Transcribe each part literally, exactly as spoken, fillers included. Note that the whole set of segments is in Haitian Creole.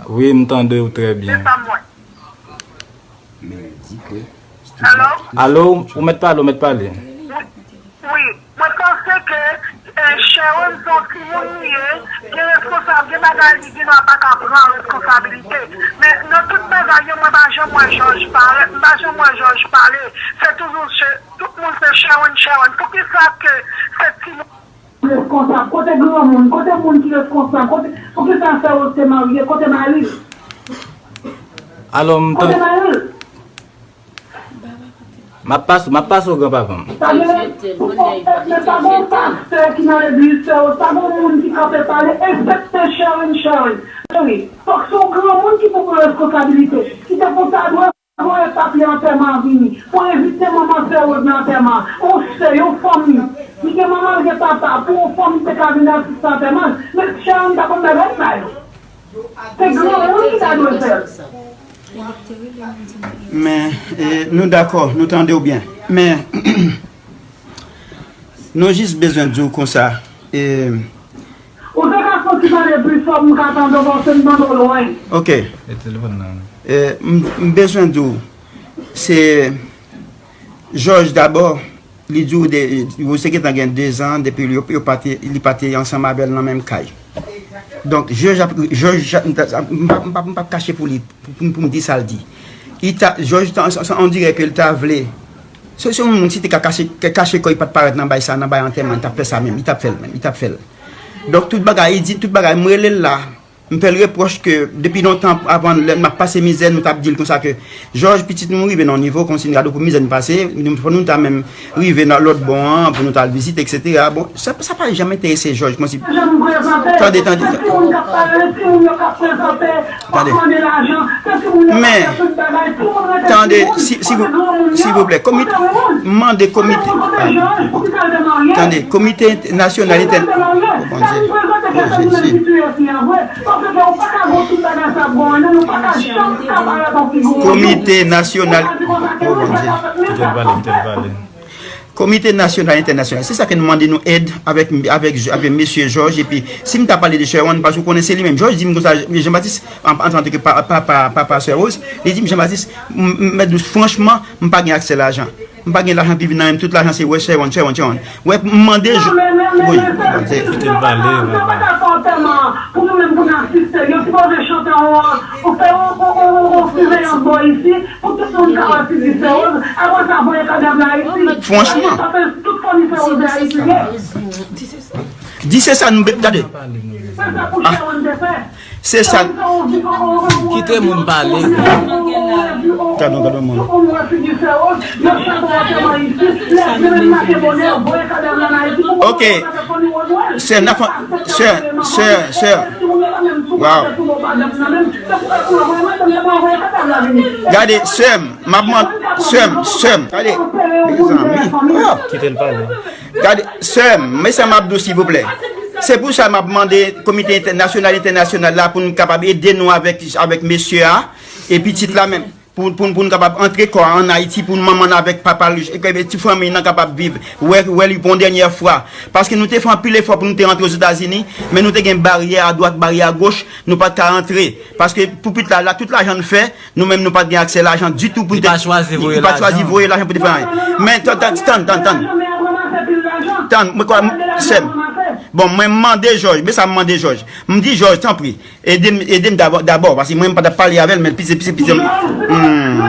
Wi, m tande w trè byen. Se sa m wè. Alo? Alo, ou mèt pale, ou mèt pale. Wi, mwen panse ke eh, Sharon se yon timoun li ye, gen responsab, gen bagay li gen dwa pa ka pran responsabilite. Men nan tout bagay yo, mwen pa janm wè Jòj parèt, m pa janm wè Jòj pale. Se toujou se, tout moun se Sharon, Sharon. Poukisa ke se timoun. Responsab, kote granmoun, kote moun ki responsab, kote, poukisa sè Rose te marye, kote mari l? Alò, m Kote mari l? M ap pase, m ap pase w gran papa m. Sa vle di, se pa gon pastè ki nan legliz, se pa gon moun ki kanpe pale, eksepte Sharon, Sharon. Wi, fòk se yon granmoun ki pou pran responsabilite. Kite pou sa dwe voye papye antèman an vini, pou envite manman sè Rose nan antèman. Yon sè, yon fanmi. Li gen manman, li gen papa, pou yon fanmi te ka vin asiste antèman. Men Sharon ta konn bagay sa yo. Se granmoun ki ta dwe fè l. Men, e, nou dakò, nou tande w byen. Men, nou jis bezwen di w konsa. E, Ou te ka fè ti pale pi fò pou m ka tande w, paske m tande w lwen. Ok. E telefòn nan. E, m, m bezwen di w, se Jòj dabò, li di w de, yo se gentan gen dezan depi yo, yo pa te, li pa te ansanm avè l nan menm kay. Donk, Jòj ap, Jòj, m p ap, m p ap, m p ap kache pou li, pou, pou, pou m di sa l di. Li ta, Jòj, ta, sa, sa, on dirè ke l ta vle. Se, se yon moun si te ka kache, ka kache kò, li pa t parèt nan bay sa, nan bay antèman, li t ap fè sa menm, li t ap fè l menm, li t ap fè l. Donk, tout bagay, li di, tout bagay, m rele l la, m fè l repwòch ke depi lontan avan lè m ap pase mizè, nou t ap di l konsa ke Jòj, pitit nou rive nan yon nivo, kòmsi n gade pou mizè n pase, nou, fò nou ta menm rive nan lòt bò an, pou nou t al vizite, eksetera. Bon, sa, sa pa janm enterese Jòj, kòmsi. Tande, tande. Tande. Men, tande, si, si, silvouplè, komite, m mande komite, tande, komite nasyonal entè, oh, Bondye, oh, Jezi. Komite nasyonal, oh, Bondye. Kite l pale, kite l pale. Komite nasyonal entènasyonal. Se sa ke nou mande nou èd avèk, avèk, avèk mesye Jòj. Epi, si m ta pale de Sherwan, paske ou konnen se li menm. Jòj di m konsa, Jean Baptiste, an, an tan ke pa, pa, pa, papa Sè Rose, li di m, Jean Baptiste, m, m, mèt di w franchman, m pa gen aksè lajan. M pa gen lajan ki vin nan men m, tout lajan se wè Sherwan, Sherwan, Sherwan. Wè, m mande, wi, Bondye. Kite l pale, papa. Pou nou menm pou n asiste, yo sipoze chante yon, ou fè yon, yon, yon, yon siveyans bò isi, pou tout moun ka wè figi Sè Rose, apre sa voye kadav la Ayiti. Franchman. Sa fè tout fanmi Sè Rose de Ayiti ye. Di se sa nou be-, gade. Se sa pou Sherwan te fè. Se sa. Kite moun pale. Gade, gade, moun. Ok. Sè, n ap fè, sè, sè, sè. Wow. Gade, sè m, m ap mande, sè m, sè m. Gade, mezanmi. Wow. Kite l pale. Gade, sè m, men sa m ap di w, silvouplè. Se pou sa m ap mande Komite Entè-, Nasyonal Entènasyonal la pou n kapab ede nou avèk, avèk mesye a e pitit la menm. Pou, pou, pou n kapab antre kò a ann Ayiti, pou manman n avèk papa l, e ke ti fanmi nan kapab viv. Wè, wè li pou yon dènyè fwa. Paske nou te fè anpil efò pou nou te rantre Ozetazini, men nou te gen baryè adwat, baryè agoch, nou pa t ka rantre. Paske pou pitit la, la, tout lajan n fè, nou menm nou pa t gen aksè lajan ditou pou n te. Li pa chwazi voye lajan. Li pa chwazi voye lajan pou te fè anyen. Men, tann, tann, tann, tann, tann. Tann, mwen kwè, sè m. Bon, mwen mande Jòj, men sa m mande Jòj. M di Jòj, tanpri, ede m, ede m dabò, dabò, paske mwen m pa t ap pale avè l, men pise, pise, pise. Hmm.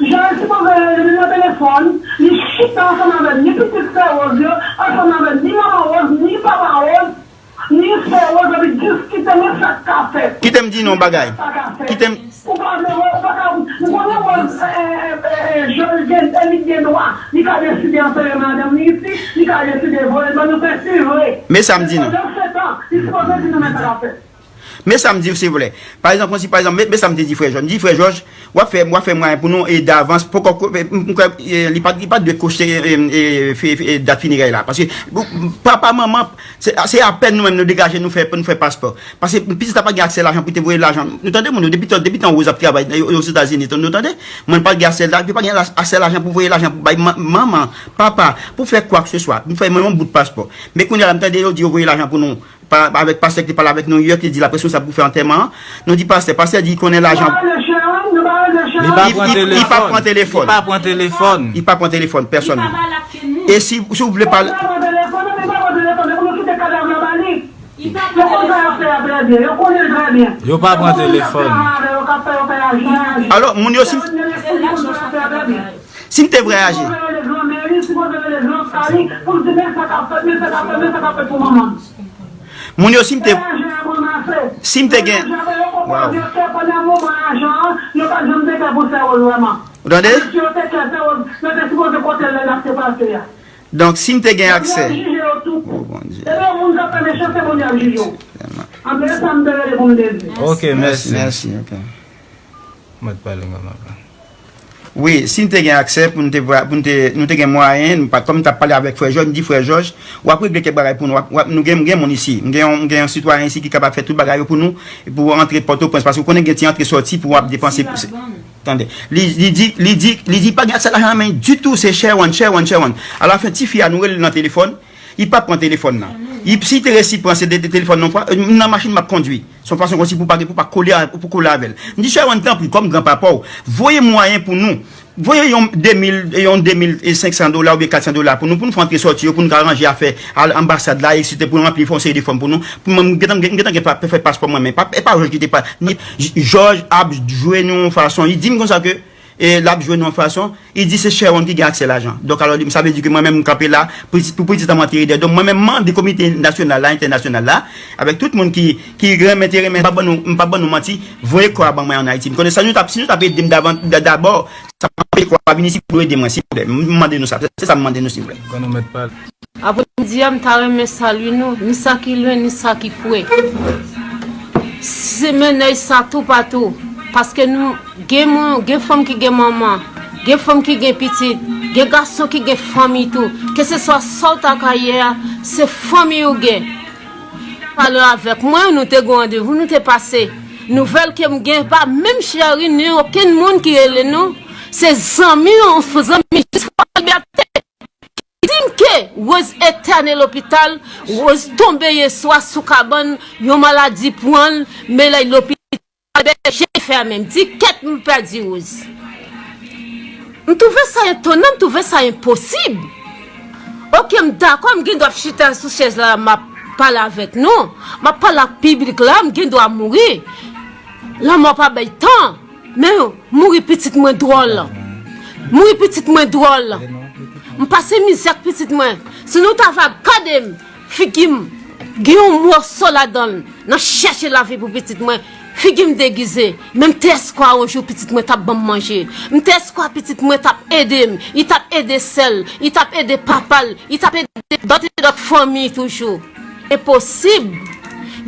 Jòj sipoze rele li nan telefòn, li chita ansanm avè l, ni pitit sè Rose yo, ansanm avè l, ni manman Rose, ni papa Rose, ni sè Rose, epi diskite, men sa k ka fèt. Kite m di nou yon bagay. Kite m. Ou pa vle wè, ou pa ka, m konnen Rose, eh, eh, eh, eh, Jòj gen, eh, li gen dwa, li ka deside antere madanm li isi, li ka deside voye l ban nou, se vre. Men sa m di nou. Pandan se tan, li sipoze di nou men sa l ap fè. Men sa m di w, silvouplè. Pa egzanp, kòmsi, pa egzanp, men, men sa m te di frè Jòj. M di, frè Jòj, w ap fè, w ap fè mwayen pou nou e davans. Poko, m, m kwè, e, li pa, li pa dwe koche, e, e, fe, fe, e, dat finerèy la. Paske, papa, manman, se, se apèn nou menm nou degaje, nou fè, nou fè paspò. Paske, pitit la pa gen aksè lajan pou te voye lajan. Nou tande moun yo, depi tan, depi tan Rose ap travay, e, Ozetazini, nou tande, moun pa gen aksè la, pa gen aksè lajan pou voye lajan pou bay man-, manman, papa, pou fè kwakeseswa, pou fè menm yon bout paspò. Men kounye a la, m tande yo di yo voye lajan pou nou. pa, avèk pastè ki te pale avèk nou yè, ki di l ap responsab pou fè antèman an. Nou di pastè, pastè di l konnen lajan. Li pa pran telefòn. Li pa pran telefòn. Li pa pran telefòn pèsòn. E si, si w vle pale. Yo pa pran telefòn. Alò, moun yo si. Si m te vwayaje. Moun yo si m te. Si m te gen. Waw. Ou tande? Donk, si m te gen aksè. Oh, Bondye. Ok, mèsi. Mèsi, ok. Mwen t pale anba la. Wi, si n te gen aksè pou n te, pou n te, nou te gen mwayen, pa, kòm m t ap pale avèk frè Jòj, m di frè Jòj, w ap regle kèk bagay pou nou, w ap, w ap, nou gen, m gen moun isi, m gen yon, m gen yon sitwayen isi ki kapab fè tout bagay yo pou nou, pou antre Pòtoprens, paske w konnen gen ti antre sòti pou w ap depanse. Tande, li, li di, li di, li di pa gen aksè lajan nan men ditou, se Sherwan, Sherwan, Sherwan. Alafen, tifi a, nou rele l nan telefòn, li pa pran telefòn nan. Li, si li te resi pran se de, de telefòn nan fwa, nan machin m ap kondwi. Se yon fason kòmsi pou pa, pou pa kole a, pou kole avè l. M di, Sherwan, tanpri, kòm granpapa w, voye mwayen pou nou. Voye yon de mil, yon de mil senk san dola oubyen kat san dola pou nou, pou nou fè antre sòti yo, pou nou ka ranje afè al anbasad la, etsetera, pou nou ranpli fè yon seri de fòm pou nou. Pou mwen, m gentan, m gentan gen pa, fè paspò mwen, men pa, e pa Jòj ki te pa, ni Jòj ap jwe nou yon fason. Li di m konsa ke, e, l ap jwe nou yon fason. Li di se Sherwan ki gen aksè lajan. Donk, alò, li, sa vle di ke mwen menm, m kanpe la, pou, pou pitit an m antere dèyè do m. Mwen menm, m mande komite nasyonal la, entènasyonal la, avèk tout moun ki, ki renmen, te renmen, m pa ban nou, m pa ban nou manti, voye kò a ban mwen ann Ayiti. M konnen sa nou t ap, si nou t ap ede m davan, da-, dabò, sa m ap voye kò a vin isi pou ede mwen, silvouplè. M mande nou sa. Se sa m mande nou, silvouplè. Ban nou mèt pale. Apre m di a, m ta renmen salye nou, ni sa ki lwen, ni sa ki pre. Semènèy sa toupatou, paske nou gen moun, gen fanm ki gen manman, gen fanm ki gen pitit, gen gason ki gen fanmi tou. Keseswa sa w ta ka ye a, se fanmi ou gen. Pale avèk mwen, nou te gen randevou, nou te pase. Nouvèl ke m gen, pa menm Cheri, ni okenn moun ki rele nou. Se zanmi, yon zanmi jis fwa libète. Di m ke Rose entène lopital, Rose tonbe yè swa sou kabann, yon maladi pran l, men lè lopital bèje fèmen. M di kèt, m pèdi Rose. M twouve sa etonan, m twouve sa enposib. Oke, m dakò, m gen dwa ap chita sou chèz la, m ap pale avèk nou. M ap pale ak piblik la, m gen dwa mouri. Lanmò pa bay tan. Men mouri pitit mwen dwòl. Mouri pitit mwen dwòl. M pase mizè ak pitit mwen. Si nou ta va gade m, figi m, gen yon mòso ladan l, nan chèche lavi pou pitit mwen. Figi m degize. Men m te espwa yon jou pitit mwen t ap ban m manje. M te espwa pitit mwen t ap ede m. Li t ap ede sè l. Li t ap ede papa l. Li t ap ede dòt e dòt fanmi toujou. Enposib.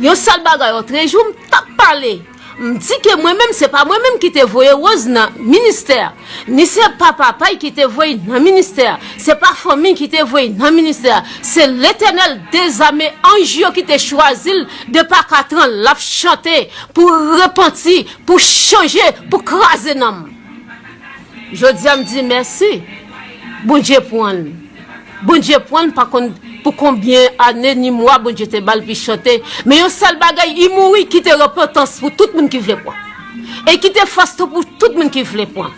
Yon sèl bagay, otrejou, m t ap pale. M di ke mwen menm, se pa mwen menm ki te voye Rose nan ministè. Ni se pa papa l ki te voye l nan ministè. Se pa fanmi l ki te voye l nan ministè. Se Letènèl dezame anj yo ki te chwazi l de pa katran. L ap chante pou repanti, pou chanje, pou kraze nanm. Jodi a, m di mèsi. Bondye pran l. Bondye pran l, pa konn pou konbyen ane ni mwa Bondye te ba l pou l chante. Men yon sèl bagay, li mouri, kite repantans pou tout moun ki vle pran. E kite fòs tou pou tout moun ki vle pran.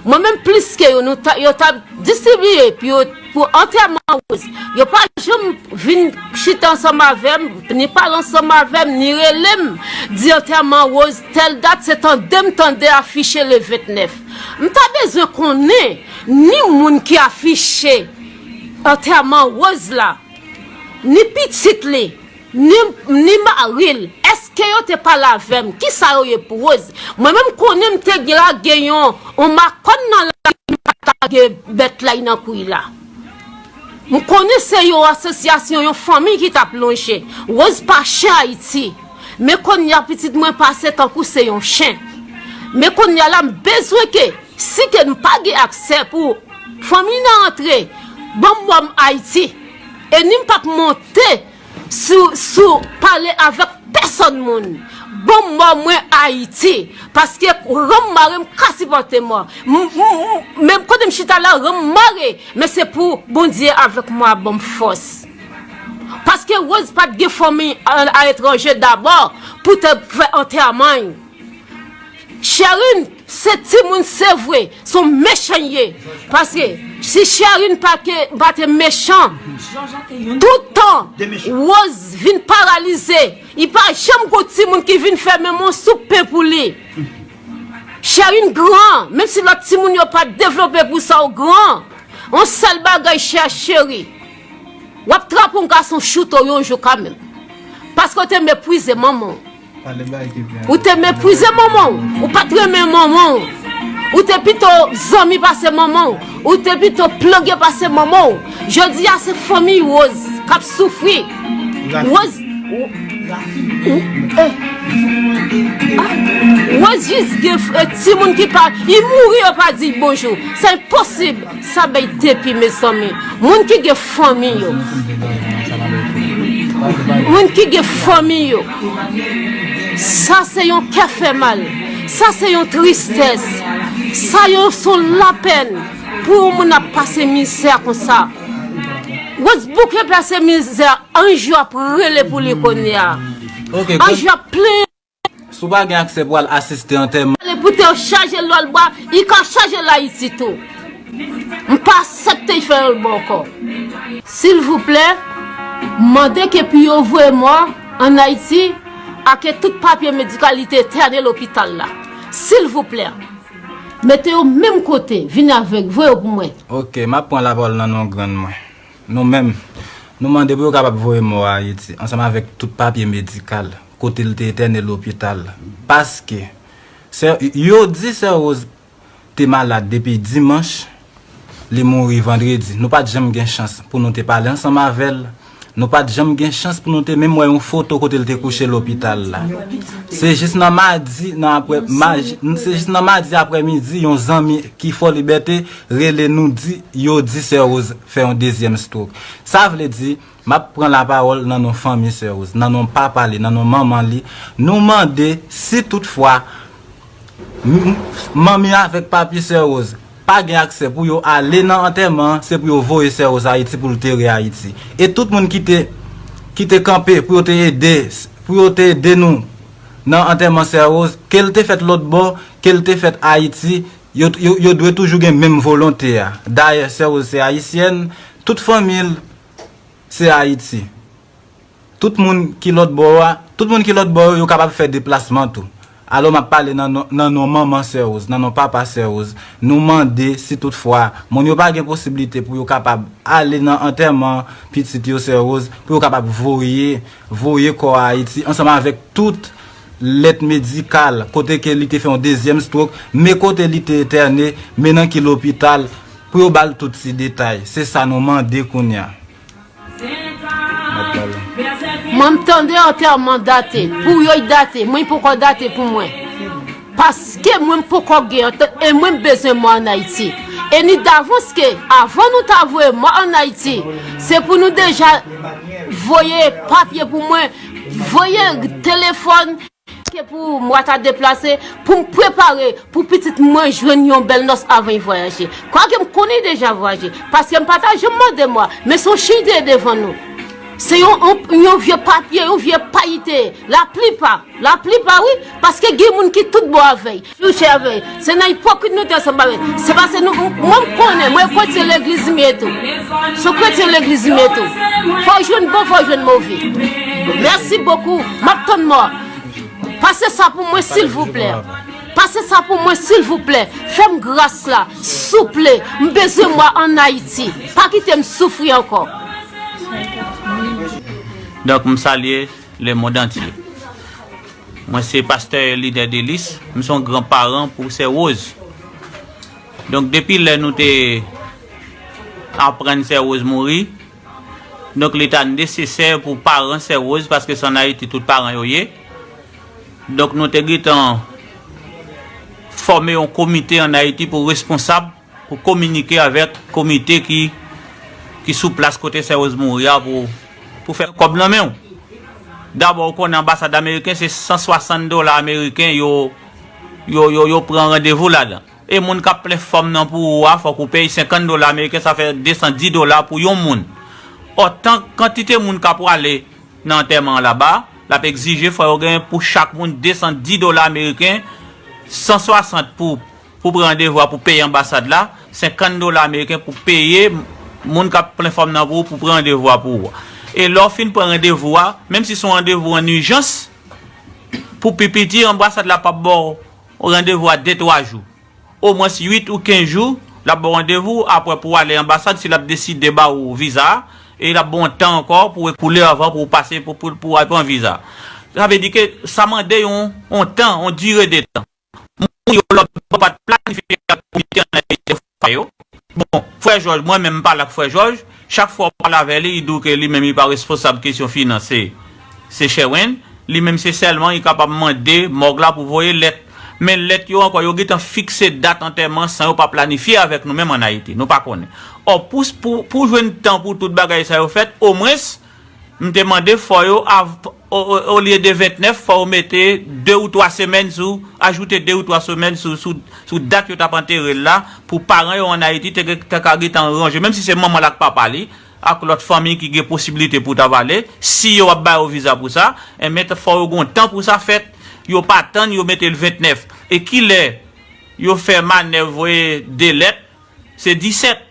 Mwen menm, plis ke yo, nou ta, yo ta distribiye pou yo, pou antèman Rose. Yo pa janm vin chita ansanm avè m, ni pale ansanm avè m, ni rele m, di antèman Rose, tèl dat, se tande m tande afiche le vennèf. M ta bezwen konnen ni moun ki afiche antèman Rose la, ni pitit li, ni, ni mari l. Èske yo te pale avè m? Kisa yo ye pou Rose? Mwen menm, konnen m te gen lage yon, yon makòn nan lari, m pa t lage bèt la nan kwi la. M konnen se yon asosyasyon, yon fanmi ki t ap lonje. Rose pa chen Ayiti. Men kounye a pitit mwen pase tankou se yon chen. Men kounye a la, m bezwen ke, si ke n pa gen aksè pou fanmi nan antre, ban m mò m Ayiti. E ni m p ap monte sou, sou pale avèk pèsòn moun. Ban m mò mwen Ayiti. Paske ran m mare, m ka sipòte mò. M, m, m, menm kote m chita la, ran m mare. Men se pou Bondye avèk mwen ap ban m fòs. Paske Rose pa t gen fanmi aletranje dabò pou te fè antèman. Cherine se timoun, se vre, se yon mechan ye. Paske si Cherine pa te mechan, tout tan Rose vin paralize, li pa janm gon timoun ki vin fè menm yon soup pen pou li. Cherine gran, menm si lòt timoun yo pa devlope pou sa, ou gran. Yon sèl bagay, chè cheri, w ap trape yon gason choute w yon jou kanmenm. Paske w te meprize manman w. Ou te meprize manman w. Ou pa t renmen manman w. Ou te pito zanmi pase manman w. Ou te pito plonge pase manman w. Jodi a se fanmi Rose k ap soufri. Rose, Rose jis gen timoun ki pa, li mouri yo pa di bonjou. Se enposib. Sa bay depi, mezanmi. Moun ki gen fanmi yo. Moun ki gen fanmi yo. Sa se yon kè fè mal. Sa se yon tristès. Sa yon, se yon lapèn pou yon moun ap pase mizè konsa. Rose bouke pase mizè, anj yo ap rele pou li kounye a. Anj yo ap plenyen. Si w pa gen aksè pou w al asiste antèman. Ale pou te chaje lòlbwa, li ka chaje l Ayiti tou. M pa aksepte fè lòlbwa ankò. Silvouplè, mande ke pou yo voye mò ann Ayiti, ake tout papye medikal li te etène lopital la. Silvouplè, mete yo menm kote, vin avèk, voye yo pou mwen. Ok, m ap pran lapawòl nan non grann mwen. Nou menm, nou mande pou yo kapab voye mò a Ayiti, ansanm avèk tout papye medikal, kote l te etène lopital. Paske, sè, yo di sè Rose te malad depi dimanch, li mouri vandredi. Nou pa t janm gen chans pou nou te pale ansanm avè l. Nou pa t janm gen chans pou nou te menm wè yon foto kote l te kouche lopital la. Se jis nan madi, nan aprè, maj-, se jis nan madi aprèmidi, yon zanmi ki Fò Libète rele nou di, yo di sè Rose fè yon dezyèm stroke. Sa vle di, m ap pran lapawòl nan non fanmi sè Rose, nan non papa li, nan non manman li. Nou mande si toutfwa m-, m-, manmi avèk papi sè Rose pa gen aksè pou yo ale nan antèman an, se pou yo voye sè Rose Ayiti pou l tere Ayiti. E tout moun ki te, ki te kanpe pou yo te ede, pou yo te ede nou nan antèman sè Rose, ke l te fèt lòt bò, ke l te fèt Ayiti, yo, yo, yo dwe toujou gen menm volonte a. Dayè, sè Rose se ayisyèn, tout fanmi l se Ayiti. Tout moun ki lòt bò a, tout moun ki lòt bò yo, yo kapab fè deplasman tou. Alò, m ap pale nan non, nan non manman sè Rose, nan non papa sè Rose. Nou mande si toutfwa moun yo pa gen posiblite pou yo kapab ale nan antèman pitit yo sè Rose, pou yo kapab voye, voye kò a Ayiti ansanm avèk tout lèt medikal, kote ke li te fè yon dezyèm stroke, men kote li te etène, men nan ki lopital, pou yo ba l tout ti detay. Se sa nou mande kounye a. Mwen, m tande antèman date, pou yo, l date, mwen, poko date pou mwen. Paske mwen, m poko gen ant-, e mwen, m bezwen mò ann Ayiti. E ni davans ke, avan nou ta voye mò ann Ayiti, se pou nou deja voye papye pou mwen, voye telefòn, ke pou mwa ta deplase, pou m prepare, pou pitit mwen jwenn yon bèl nòs avan l vwayaje. Kwake m konnen l deja vwayaje, paske m pa ta janm mande mwa, men se yon cheri te ye devan nou. Se yon, yon, yon vye papye, yon vye pay te ye. Laplipa, laplipa, wi, paske gen moun ki tout bon avè l. Touche avè l. Se nan ipokrit nou te ansanm avè l. Se paske nou, mwen m konnen, mwen kretyen legliz m ye tou. Se yon kretyen legliz m ye tou. Fò w jwenn bon, fò w jwenn move. Mèsi bokou. M ap tann mò. Pase sa pou mwen, silvouplè. Pase sa pou mwen, silvouplè. Fè m gras la, souple. M bezwen mwa ann Ayiti. Pa kite m soufri ankò. Donk, m salye lemonn antye. Mwen se pastè Lidè Delis. M se yon gran paran pou sè Rose. Donk, depi lè nou te aprann sè Rose mouri, donk, li ta nesesè pou paran sè Rose, paske se ann Ayiti tout paran yo ye. Donk, nou te gentan fòme yon komite ann Ayiti pou responsab, pou kominike avèk komite ki, ki sou plas kote sè Rose mouri a pou, pou fè kòb nan men w. Dabò, ou konnen anbasad ameriken, se san swasant dola ameriken yo, yo, yo, yo pran randevou ladan. E moun k ap plen fòm nan pou ou a, fòk ou peye senkant dola ameriken, sa fè desan dis dola pou yon moun. Otan kantite moun k ap prale nan antèman an laba, l ap egzije fò yo gen pou chak moun de san dis dola ameriken, san swasant pou, pou pran randevou a pou peye anbasad la, senkant dola ameriken pou peye moun k ap plen fòm nan pou ou pou pran randevou a pou ou. E lè w fin pran randevou a, menm si se yon randevou an ijans, pou pi piti, anbasad la p ap ba w randevou a de twa jou. Omwens uit ou kenz jou, l ap ba w randevou, apre pou w ale anbasad, si l ap deside ba ou viza a, e l ap ba w yon tan ankò pou w ekoule anvan pou w pase, pou, pou, pou w al pran viza. Sa vle di ke sa mande yon, yon tan, yon dire de tan. Moun yo lòt bò pa t planifye ak komite an Ayiti fwa yo. Bon, frè Jòj, mwen menm m pale ak frè Jòj, chak fwa w pale avè li, li di w ke li menm li pa responsab kesyon finans, se, se Sherwin. Li menm se sèlman li kapab mande mòg la pou voye lèt. Men lèt yo ankò, yo gentan fikse dat antèman san yo pa planifye avèk nou menm ann Ayiti. Nou pa konnen. Ò, pou, pou, pou jwenn tan pou tout bagay sa yo fèt, omwens, m te mande fò yo, av-, o, o, olye de ventnèf, fò yo mete de ou twa semèn sou, ajoute de ou twa semèn sou, sou, sou dat yo t ap antere l la, pou paran yo ann Ayiti te, te ka gentan ranje, menm si se manman l ak papa li, ak lòt fanmi ki gen posiblite pou ta va ale, si yo ap ba yo viza pou sa, enben, fò yo gen yon tan pou sa fèt. Yo pa tann, yo mete l ventnèf. E kilè yo fè manèv voye de lèt? Se disèt.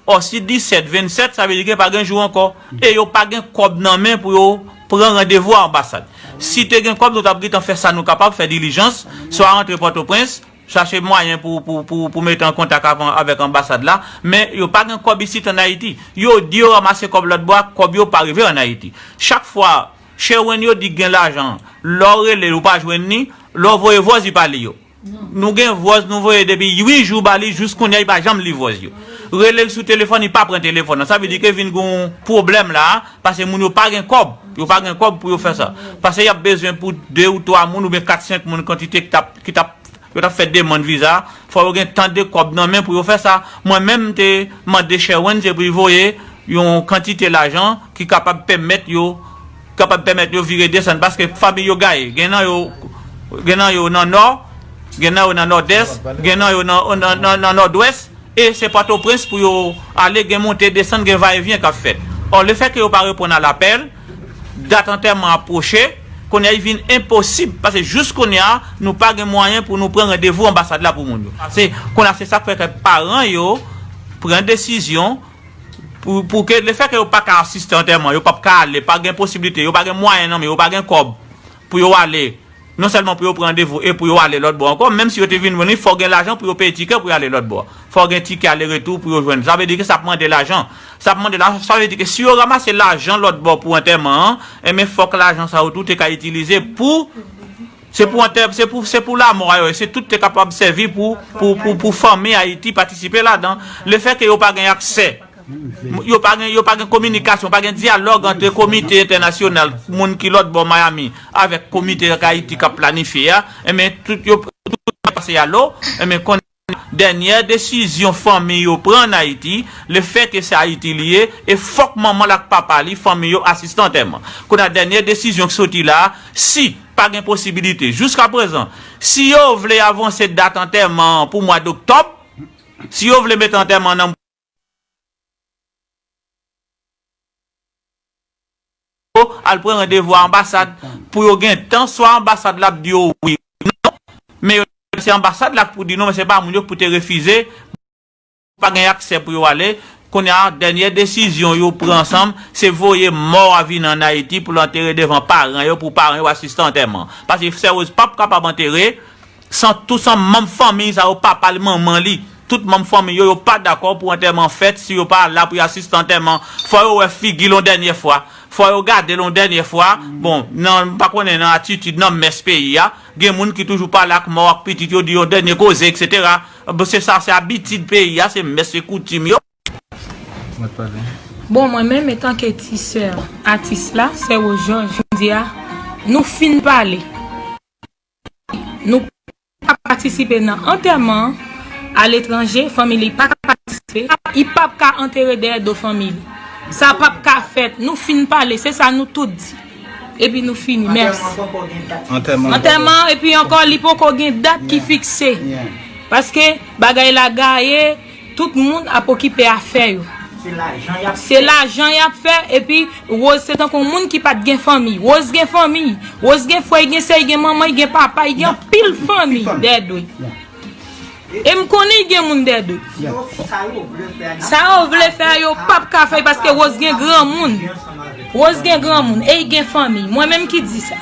Ò, si disèt, vennsèt, sa vle di ke pa gen jou ankò. E yo pa gen kòb nan men pou yo pran randevou a anbasad. Si te gen kòb, nou t ap gentan fè sa nou kapab, fè dilijans, swa rantre Pòtoprens, chache mwayen pou, pou, pou, pou mete an kontak avan, avèk anbasad la, men yo pa gen kòb isit ann Ayiti. Yo di yo ranmase kòb lòt bò a, kòb yo pa rive ann Ayiti. Chak fwa Sherwin yo di gen lajan, lè w rele l, ou pa jwenn li, lè w voye vòz, li pa li yo. Nou gen vòz nou voye depi uit jou ba li, jis kounye a, li pa janm li vòz yo. Rele l sou telefòn, li pa pran telefòn nan. Sa vle di ke vin gen yon pwoblèm la, paske moun yo pa gen kòb. Yo pa gen kòb pou yo fè sa. Paske y ap bezwen pou de ou twa moun oubyen kat, senk moun kantite ki t ap, ki t ap, yo t ap fè demann viza. Fò yo gen tan de kòb nan men pou yo fè sa. Mwen menm, m te mande Sherwin, se pou l voye yon kantite lajan ki kapab pèmèt yo, kapab pèmèt yo vire desann, paske fanmi yo gaye. Gen nan yo, gen nan yo nan Nò, gen nan yo nan Nòdès, gen nan yo nan, nan, nan, nan Nòdwès, e se Pòtoprens pou yo ale, gen monte desann, gen vayevyen k ap fèt. Ò, lefètke yo pa reponn a lapèl, dat antèman ap pwoche, kounye a, li vin enposib, paske jis kounye a, nou pa gen mwayen pou nou pran randevou anbasad la pou moun yo. Se, kounye a, se sa k fè ke paran yo pran desizyon pou, pou ke, lefètke yo pa ka asiste antèman, yo p ap ka ale, pa gen posiblite, yo pa gen mwayen nan men yo, pa gen kòb pou yo ale, non sèlman pou yo pran randevou e pou yo ale lòt bò ankò, menm si yo te vin jwenn li, fò gen lajan pou yo peye tikè pou yo ale lòt bò. Fò gen tikè ale retou pou yo jwenn. Sa vle di ke sa ap mande lajan. Sa ap mande lajan, sa vle di ke si yo ranmase lajan lòt bò pou antèman an, enben fòk lajan sa yo tou te ka itilize pou, se pou antè-, se pou, se pou lamò a yo, se tout te kapab sèvi pou, pou, pou, pou fanmi Ayiti patisipe ladan. Lefètke yo pa gen aksè, yo pa gen, yo pa gen kominikasyon, pa gen dyalòg ant komite entènasyonal, moun ki lòt bò Miami, avèk komite k Ayiti k ap planifye a, enben, tout yo, tout pase a lo, enben, konnen dènyè desizyon fanmi yo pran ann Ayiti, lefètke se Ayiti li ye, e fòk manman l ak papa li, fanmi yo, asiste antèman. Kounye a, dènyè desizyon k soti la, si pa gen posibilite, jiskaprezan, si yo vle avanse dat antèman an pou mwa doktòb, si yo vle mete antèman an nan al pran randevou a anbasad pou yo gen tan, swa anbasad la ap di yo wi, non, men yo, se anbasad la k pou di non, men se pa moun yo k pou te refize, pa gen aksè pou yo ale. Kounye a, dènyè desizyon yo pran ansanm, se voye mò a vin ann Ayiti pou l antere devan paran yo, pou paran yo asiste antèman. Paske Sè Woz p ap kapab antere san tou, san manm fanmi sa yo, papa l, manman li, tout manm fanmi yo, yo pa dakò pou antèman fèt si yo pa la pou yo asiste antèman. Fò yo wè figi l yon dènyè fwa. Fò yo gade l yon dènyè fwa. Bon, nan, m pa konnen nan atitid, nan mès peyi a, gen moun ki toujou pale ak mò ak pitit yo, di yon dènyè koze, etsetera. Bon, se sa, se abitid peyi a, se mès, se koutim yo. Bon, mwen menm, etanke ti sè atis la, Sè Woz Jòj, jodi a, nou fin pale. Nou pa patisipe nan antèman an aletranje, fanmi li pa ka patisipe, li p ap ka antere dèyè do fanmi li. Sa p ap ka fèt, nou fin pale, se sa nou tout di. Epi nou fini, mèsi. Antèman, epi ankò, li poko gen dat ki fikse. Paske bagay la gaye, tout moun ap okipe afè yo. Se lajan y ap fè, epi Rose se tankou yon moun ki pa t gen fanmi. Rose gen fanmi. Rose gen frè, li gen sè, li gen manman, li gen papa, li gen anpil fanmi dèyè do l. E m konnen li gen moun dèyè do l. Sa yo vle fè a, yo p ap ka fè l paske Rose gen granmoun. Rose gen granmoun e li gen fanmi. Mwen menm ki di sa.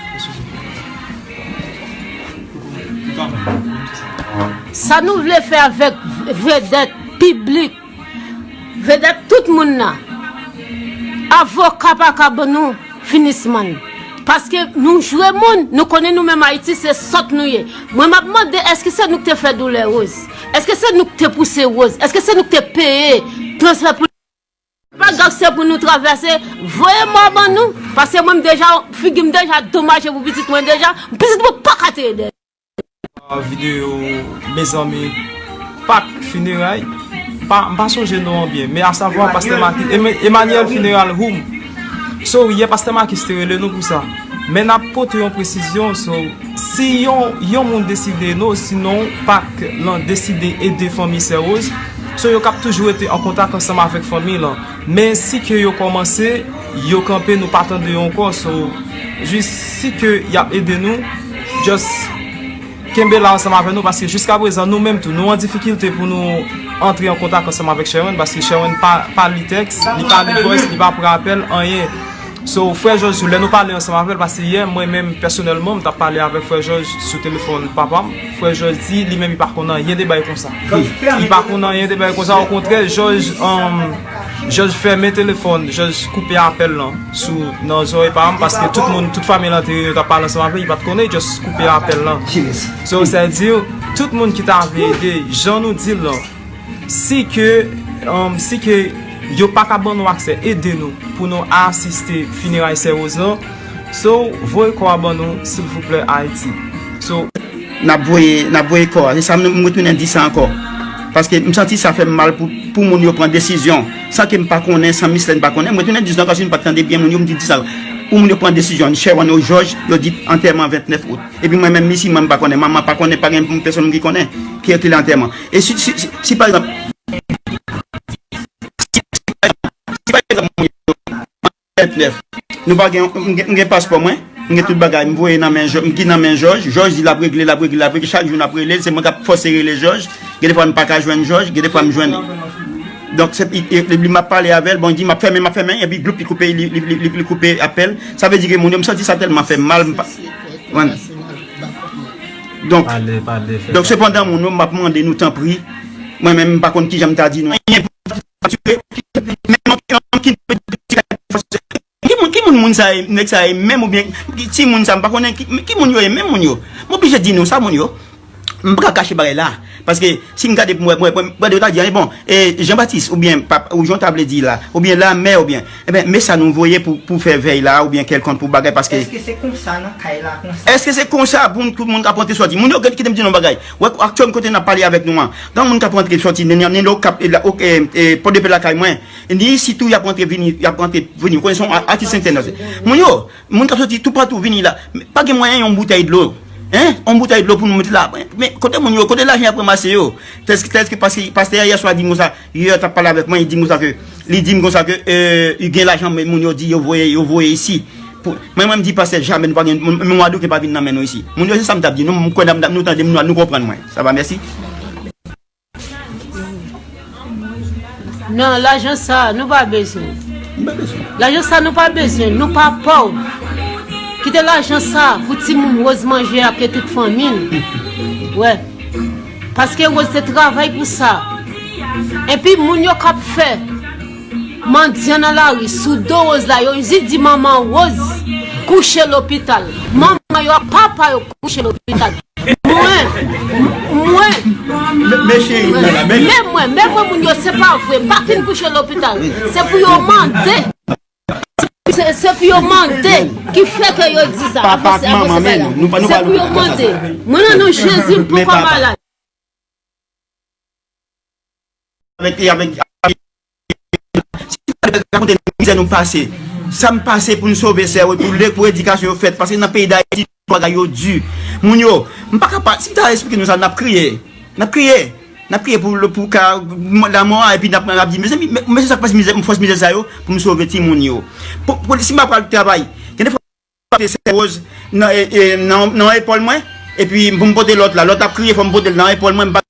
Sa nou vle fè avèk vedèt piblik, vedèt tout moun nan, avoka pa ka ban nou finisman. Paske nou jwe moun, nou konnen nou menm Ayiti se sòt nou ye. Mwen m ap mande èske se nou k te fè doulè Rose? Èske se nou k te pouse Rose? Èske se nou k te peye transfè pou pa gangstè pou nou travèse, voye mò ban nou. Paske mwen m deja, figi m deja domaje pou pitit mwen deja, pitit mwen pa ka te ede. Videyo, mezanmi, Pak, fineray, pa, m pa sonje non an byen, men asavwa pastè Maki, Ema- Emmanuel Funeral Home. So, yè pastè Makis te rele nou pou sa. Men n ap pote yon presizyon, so, si yon, yon moun deside non, sinon Pak lan deside ede fanmi sè Rose, so yo k ap toujou rete an kontak ansanm avèk fanmi lan. Men si ke yo kòmanse, yo kanpe, nou pa tande yo ankò, so, jis si ke y ap ede nou, just kenbe la ansanm avè nou, paske jiska prezan nou menm tou, nou an difikilte pou nou antre an kontak ansanm avèk Sherwin, paske Sherwin pa, pa li tèks, li pa li voice, li pa pran apèl, anyen. So, frè Jòj tou, lè nou pale ansanm avè l, paske yè, mwen menm, pèsonèlman, m t ap pale avèk frè Jòj sou telefòn papa m. Frè Jòj di, li menm, li pa konn anyen de bagay konsa. Li pa konn anyen de bagay konsa, okontrè, Jòj, um, Jòj fèmen telefòn, Jòj koupe apèl lan sou, nan zòrèy pa m, paske tout moun, tout fanmi lan te reyini, yo t ap pale ansanm avè l, li pa t konnen, just koupe apèl lan. So, sa di, tout moun ki ta vle ede, jan nou di l lan, si ke, um, si ke yo pa ka ban nou aksè, ede nou pou nou asiste fineray sè Rose lan, so, voye kò a ban nou, silvouplè, Ayiti. So, N ap voye, n ap voye kò a. Se sa m, m retounen di sa ankò. Paske m santi sa fè m mal pou, pou moun yo pran desizyon. San ke m pa konnen, san mislè m pa konnen. M retounen di sa ankò, si nou pa t tande byen moun yo, m di, di sa. Pou moun yo pran desizyon, Sherwin ou Jòj, yo di antèman ventnèf out. Epi mwen menm, isi, mwen m pa konnen. Manman pa konnen, pa gen pèsonn ki konnen ki, ki lè antèman. E si, si, si, si pa egzanp, si pa egzanp, ventnèf. Nou pa gen, m gen, m gen paspò mwen, m gen tout bagay, m voye nan men Jò-, m ki nan men Jòj. Jòj di l ap regle, l ap regle, l ap regle. Chak jou n ap rele l, se mwen k ap fòse rele Jòj. Gen defwa m pa ka jwenn Jòj, gen defwa m jwenn. Donk, se, li, li, li, m ap pale avè l, bon, li di, m ap fèmen, m ap fèmen, epi gloup, li koupe, li, li, li, li, li koupe apèl. Sa vle di ke moun yo, m santi sa tèlman fè m mal, m pa, wè. Donk, donk, sepandan, moun yo, m ap mande nou, tanpri, mwen menm, m pa konn kijan m ta di nou. Ki moun, ki moun moun sa ye, nèg sa ye menm oubyen ki, ti moun sa, m pa konnen ki, ki moun yo ye menm moun yo. M oblije di nou sa moun yo. M pa ka kache bagay la. Paske si m gade pou mwen, mwen, mwen, mwen ta di, bon, e, Jean Baptiste oubyen pap, ou jan ta vle di la, oubyen lamè oubyen, ebyen, men sa nou voye pou, pou fè vèy la oubyen kèlkonk pou bagay paske. Èske se konsa nan kay la konsa? Èske se konsa pou tout moun k ap rantre sòti? Moun yo, kite m di nou bagay. Wè, aktyèl kote n ap pale avèk nou an. Gen moun k ap rantre sòti, ni, ni, ni lo k ap, e, la, ok, e, e, pòt de pè lakay mwen. Ni sitou y ap rantre vini, y ap rantre vini. Ou konnen se yon a-, atis entènasyonal. Moun yo, moun k ap soti toupatou vini la. Pa gen mwayen yon boutèy dlo. Hein? Yon boutèy dlo pou nou mete la. Men kote moun yo, kote lajan y ap ranmase yo? Tèske, tèske pastè, pastè a yè swa di m konsa, yè t ap pale avèk mwen, li di m konsa ke, li di m konsa ke, euh, li gen lajan, men moun yo di yo voye, yo voye isi. Pou, mwen, mwen m di pastè jamè nou pa gen, men mwa doken pa vin nan men nou isi. Moun yo se sa m t ap di nou, m kwè n ap, nou tande m, nou, nou konprann mwen. Sa va, mèsi. Non, lajan sa, nou pa bezwen. Nou pa bezwen. Lajan sa, nou pa bezwen. Nou pa pòv. Kite lajan sa pou timoun Rose manje ak tout fanmi l. Wè. Paske Rose te travay pou sa. Epi moun yo k ap fè mandyan nan lari sou do Rose la, yo zi di manman Rose kouche lopital. Manman yo ak papa yo kouche lopital. Mwen, mwen, men mwen, men mwen, moun yo, se pa vre, m pa fin kouche lopital. Se pou yo mande. Se, se pou yo mande ki fè ke yo di sa. Papa ak manman, men nou, nou pa, nou pa lopital. Se pou yo mande. Mwen, nan non Jezi, m poko malad. Avèk, e avèk, si nou rakonte mizè nou pase, sa m pase pou n sove sè yo, pou lè, pou edikasyon yo fèt, paske nan peyi Dayiti, bagay yo di. Moun yo, m pa ka pa, si m ta esplike nou sa, n ap kriye. N ap kriye. N ap kriye pou, pou ka lanmò a, epi n ap, n ap di, mezanmi, men, men se sa k fòs mizè, fòs mizè sa yo, pou m sove timoun yo. Pou, pou, si m pa pral travay, gen de fwa m pote Sè Woz nan, e, e, nan, nan epòl mwen, epi pou m pote lòt la, lòt ap kriye, fò m pote l nan epòl mwen, m pa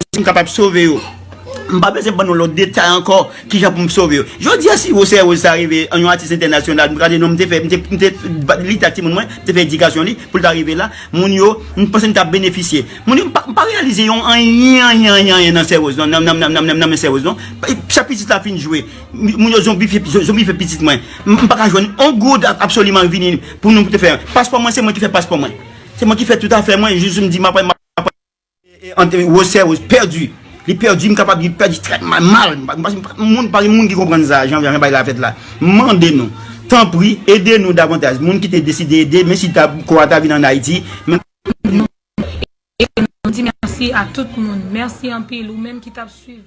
si m kapab sove yo. M pa bezwen ban nou lòt detay ankò, kijan pou m sove yo. Jodi a, si Wosè Woz sa rive an yon atis entènasyonal, m gade non, m te fè, m te, m te ba- li ta timoun mwen, m te fè edikasyon li, pou l ta rive la, moun yo, m panse m t ap benefisye. Moun yo, m pa, m pa reyalize yon anyen, anyen, anyen, anyen nan Sè Woz, non, nan, nan, nan, nan, nan, nan men Sè Woz, non. Sa pitit la fin jwe, moun yo zonbifye, zonbifye pitit mwen. M, m pa ka jwenn yon goud ap- absoliman vini pou nou te fè. Paspò mwen, se mwen ki fè paspò mwen. Se mwen ki fè tout afè mwen, jis m di, m ap, m ap E, e, ant, Wosè Woz pèdi. Li pèdi, m kapab di pèdi trè mal, mal. M pa, m pa, moun, pa gen moun ki konprann sa, jan, jan bagay la fèt la. M mande nou, tanpri, ede nou davantaj. Moun ki te deside ede, men si ta, kò a ta vin ann Ayiti, men Nou di mèsi a tout moun. Mèsi anpil, ou menm ki t ap swiv.